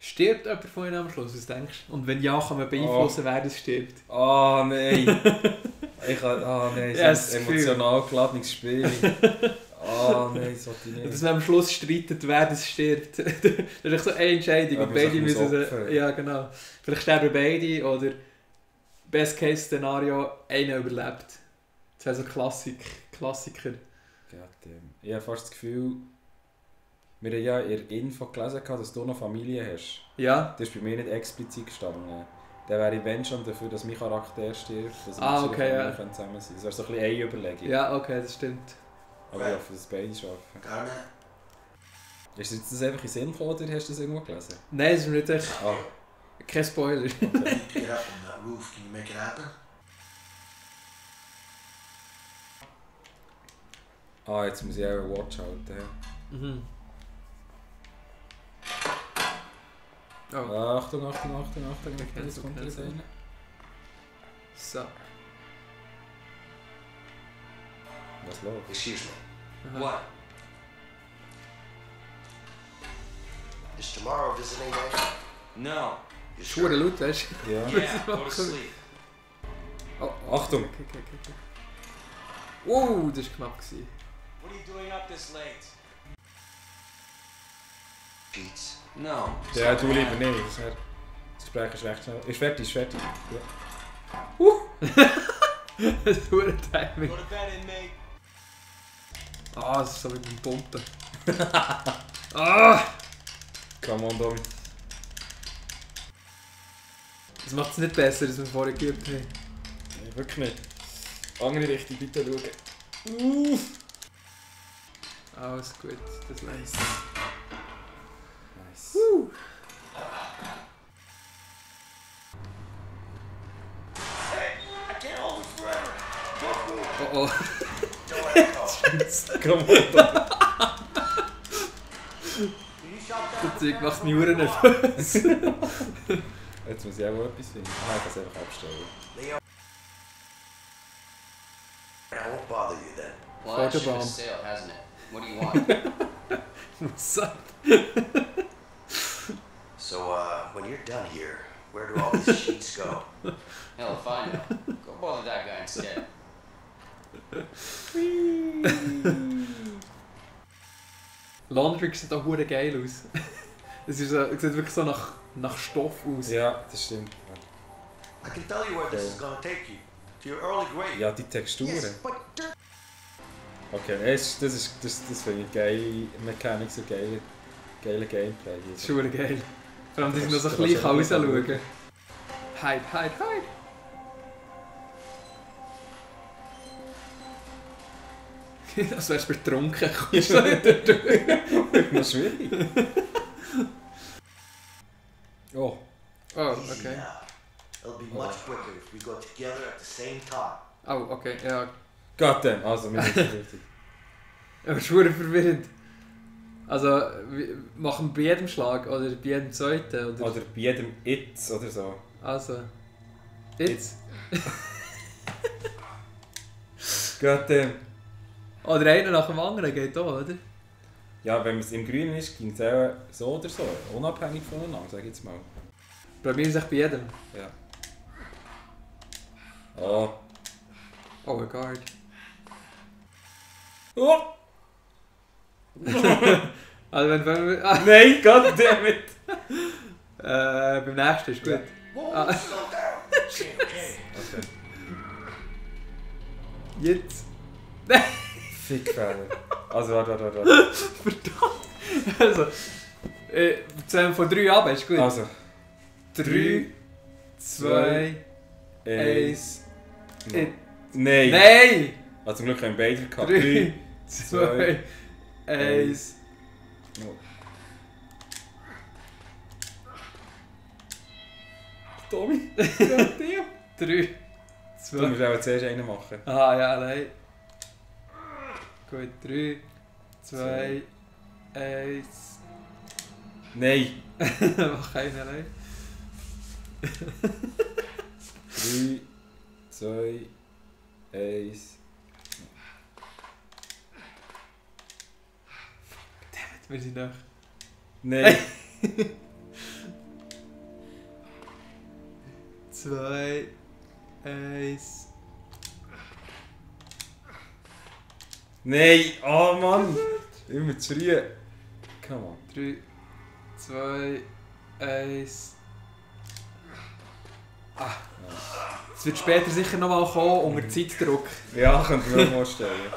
Stirbt jemand von ihnen am Schluss, was denkst du? Und wenn ja, kann man beeinflussen, wer das stirbt? Oh nein! Nein, Ja, so ein emotional geladenes Spiel. Oh nein, das wollte ich nicht. Dass man am Schluss streitet, wer das stirbt. Das ist echt so eine Entscheidung. Aber Und beide man sich müssen opfern. ja, genau. Vielleicht sterben beide oder Best-Case-Szenario, einer überlebt. Das wäre so Klassiker. Goddamn. Ich habe fast das Gefühl, wir haben ja in der Info gelesen, dass du noch Familie hast. Ja? Das ist bei mir nicht explizit gestanden. Dann wäre ich wenn schon dafür, dass mein Charakter stirbt, dass wir Okay, ja. zusammen sein können. Das wäre so ein bisschen eine Überlegung. Ja, okay, das stimmt. Aber ich hoffe, dass beide schaffen. Gar nicht. Ist dir das einfach in den Sinn gekommen oder hast du das irgendwo gelesen? Nein, das ist mir nicht echt. Ah, Kein Spoiler. okay. Get up on that roof. Can you make it happen? Jetzt muss ich auch einen Watch halten. Mhm. Oh, Achtung. Okay, Jetzt kommt okay, jetzt so. einer. so. Was los? Excuse me. Aha. What? Is tomorrow visiting day? No. You Schwere sure? laut, weißt du? Ja. Yeah, go to sleep. Oh, Achtung! Okay. Wow, das war knapp gewesen. What are you doing up this late? Sheets. No. Ja, du lieber nicht. Das Gespräch ist recht schnell. Ist fertig. Ja. Das ist ein Timing. Go to bed, inmate. Ah, das ist so wie beim Pumpen. Ah! Come on, Domi. Das macht es nicht besser, als wir vorher geübt haben. Nee, wirklich nicht. Andere Richtung, bitte schauen. Alles gut, das Nice. lässt. Nice. I can't hold it forever. Don't move. Oh. Don't let it go. Come on, Domi. You shot that? Das Zeug macht mich verdammt nervös. Jetzt muss ich auch etwas finden. Nein, ich kann es einfach abstellen. Leo. I won't bother you then. Well, that ship Photobomb. has sailed, hasn't it? What do you want? What's up? So, when you're done here, where do all these sheets go? Hell if I know. Go bother that guy instead. Laundry sieht auch hure geil aus. Es ist so, sieht wirklich so nach Stoff aus. Ja, das stimmt. I can tell you where this is gonna take you. To your early grave. Ja, die Texturen. Yes, but dirt. Okay, das finde ich geile Mechanics und geile Gameplay. Das ist hure geil. Vor allem, die sind noch so Da klein kannst du rausschauen. nicht Hide. Als wärst du betrunken, kommst du nicht durch. Noch schwierig. Oh, Oh, okay. Yeah. It'll be much quicker if we go together at the same time. Oh, okay, ja. goddamn. Also, mir ist es richtig. Aber es ist hure verwirrend. Also, machen wir bei jedem Schlag oder bei jedem zweiten? Oder? Oder bei jedem Itz oder so. Also. Jetzt? Goddamn. Oder einer nach dem anderen geht auch, oder? Ja, wenn es im Grünen ist, ging es auch so oder so. Unabhängig voneinander, sag ich jetzt mal. Probieren sich bei jedem. Ja. Oh. Oh, a guard. Oh! Also wenn wir... Nein, goddammit! beim nächsten ist gut. Whoa, Ah. slow down. Okay, okay. Okay. Jetzt. Fickfehler. Also, warte. Verdammt! Also, zählen von 3 ab, ist gut. Also, 3, 2, 1. Nein! Nein! Also, zum Glück haben wir beide gehabt. 3, 2, 1. No. Tommy? 3, Du 2. musst auch zuerst einen machen. Ah ja, nein. Gut, 3, 2, 1. Nein! Mach einen allein. 3, 2, 1. Wir sind nach. Nein! 2, 1. Nein! Oh Mann! Immer zu früh. Come on. 3, 2, 1. Ah. Es wird später sicher nochmal kommen unter Zeitdruck. Ja, könnte ich mir vorstellen.